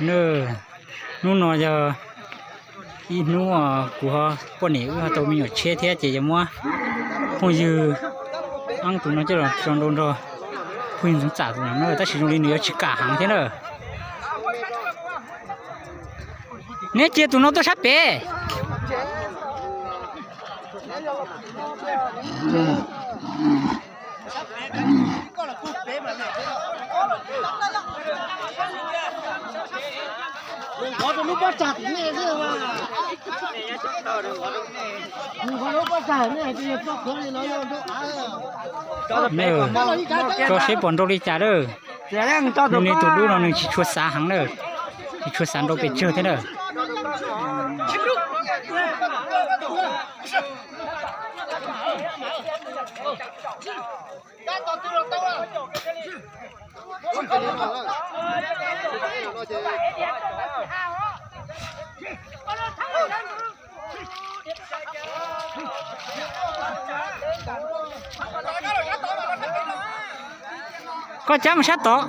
Hnub no yog ib hnub kuv ho poj niam wb ho tau me nyuam tshiab thiab ces yuav muab phooj ywg ab tus no coj los tso nrau nrog phooj ywg Ntxoov Txam tus no na, tab sis zoo li nws yuav tsis kam heev thiab na. Neb cia tus no tuaj sab pem. Tso seb puas nrau li cas lawm. Nws tus dub no nws tsis tshua xav heev na, tsis tshua xav nrau pes tsawg thiab na. Koj cab mus sab tod.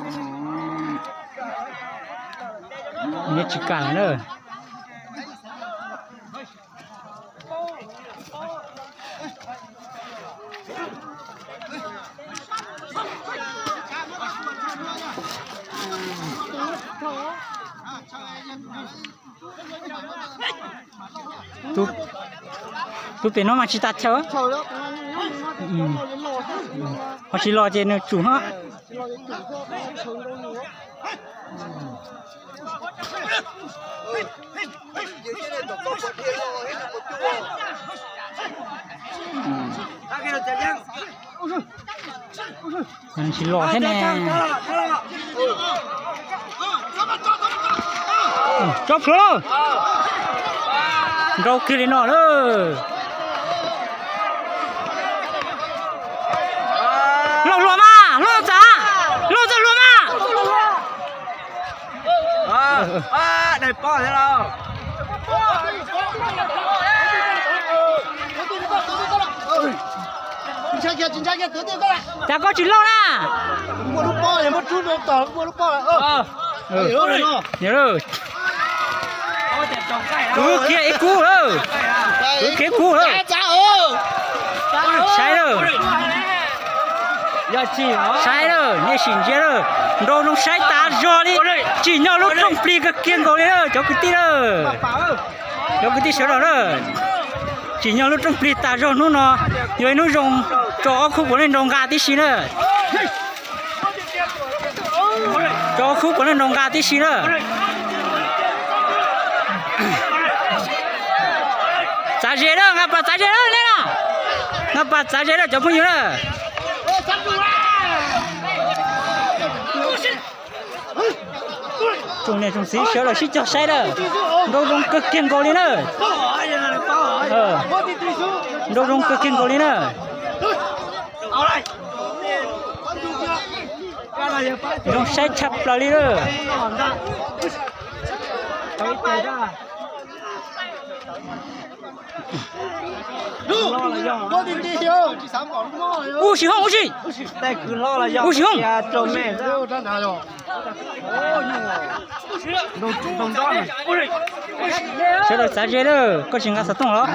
Nws tsis kam lawm na. Tus pem no mas tsis tas chaw. Ho tsis los ces nws tsum no. Tsis los thiab ne. Tso plhuav lauj. Nrau kiag li no lawm. Lauj hluas mas, lauj txam, lauj txam hluas mas. Cas koj tsis lauj na? Kwv kiag ib kub lawm. Kwv kiag ib kub lawm. Saib lawm. Saib lawm, nej sim ntsia lawm. Nrau zoo saib tas zog li. Tsim nyog lub rooj plig kawg kiag nkaus li lawm cov kwv tij lawm. Cov kwv tij sawv daws lawm. Tsim nyog lub rooj plig tas zog hnub no. Yog ib hnub zoo, tso ob khub puav leej nrau nqa tib si na. Tso ob khub puav leej nrau nqa tib si na. Txav ze na, nqa pas txav ze na nej na. Nqa pas txav ze na cov phooj ywg na. Tsoom niam tsoom txiv sawv daws sib cog saib lawm. Nrau zoo kawg kiag nkaus li na. Nrau zoo kawg kiag nkaus li na. Zoo saib tshaj plaws li lawm. Ub sis hoob ub sis. Ub sis hoob. Sawv daws txav ze lawm, koj tsis nqa xov tooj los?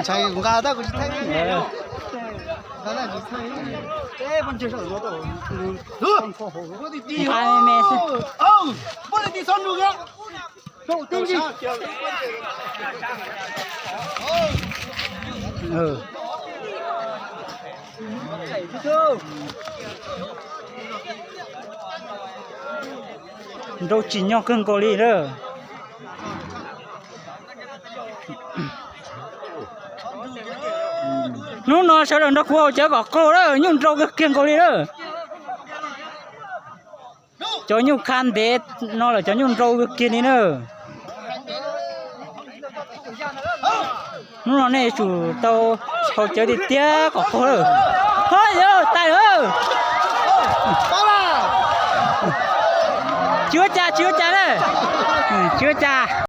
Nrau tsim nyog kawg nkaus li lawm. Hnub no sawv daws nrog kuv haus cawv kom qaug lawm, nyuj nrau kawg kiag nkaus li lawm. Cov nyuj kha ntev no lawm, cov nyuj nrau kawg kiag li na. Hnub no nej yuav tsum tau haus cawv tiag tiag kom qaug lawm. Ho yog tais lawm. Tsis ua cas, tsis ua cas na. Tsis ua cas.